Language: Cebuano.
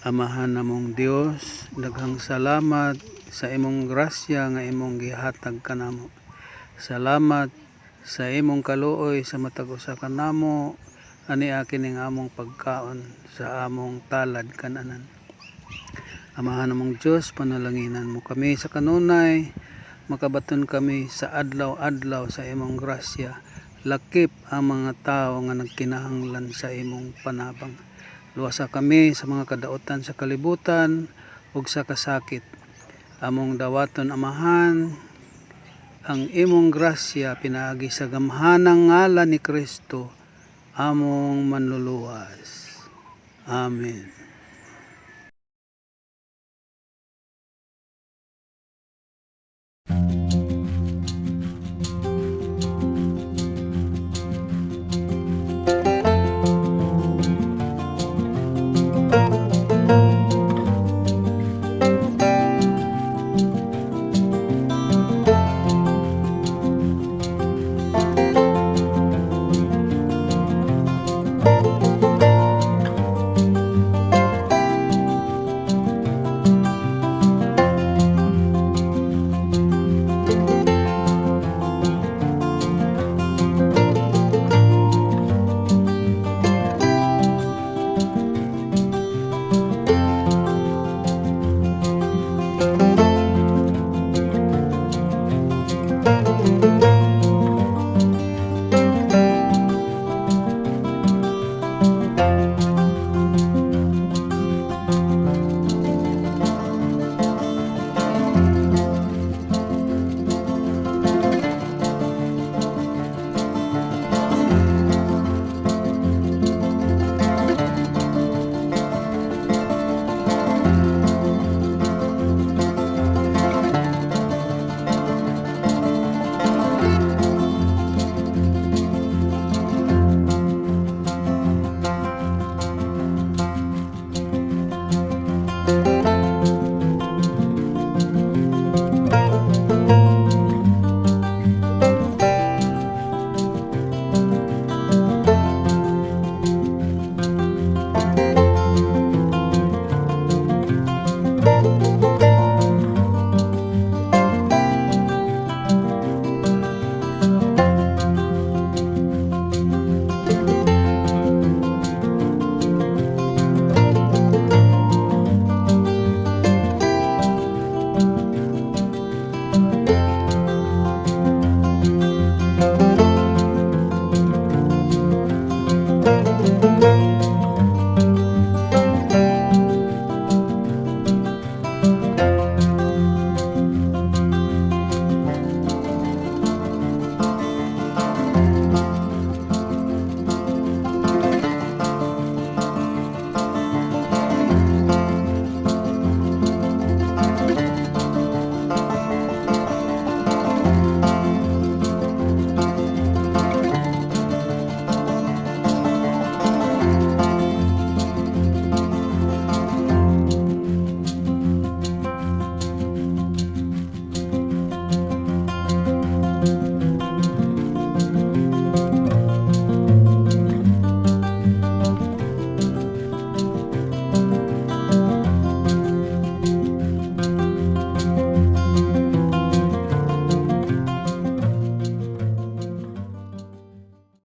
Amahan namong Dios, daghang salamat sa imong grasya nga imong gihatag kanamo. Salamat sa imong kaluoy sa matag usa kanamo ani kining among pagkaon sa among talad kananan. Amahan namong Dios, panalanginan mo kami sa kanunay makabaton kami sa adlaw-adlaw sa imong grasya, lakip ang mga tawo nga nagkinahanglan sa imong panabang. Luwasa kami sa mga kadautan sa kalibutan ug sa kasakit. Among dawaton, Amahan, ang imong grasya pinaagi sa gamhanang ngalan ni Kristo, among Manluluwas. Amen.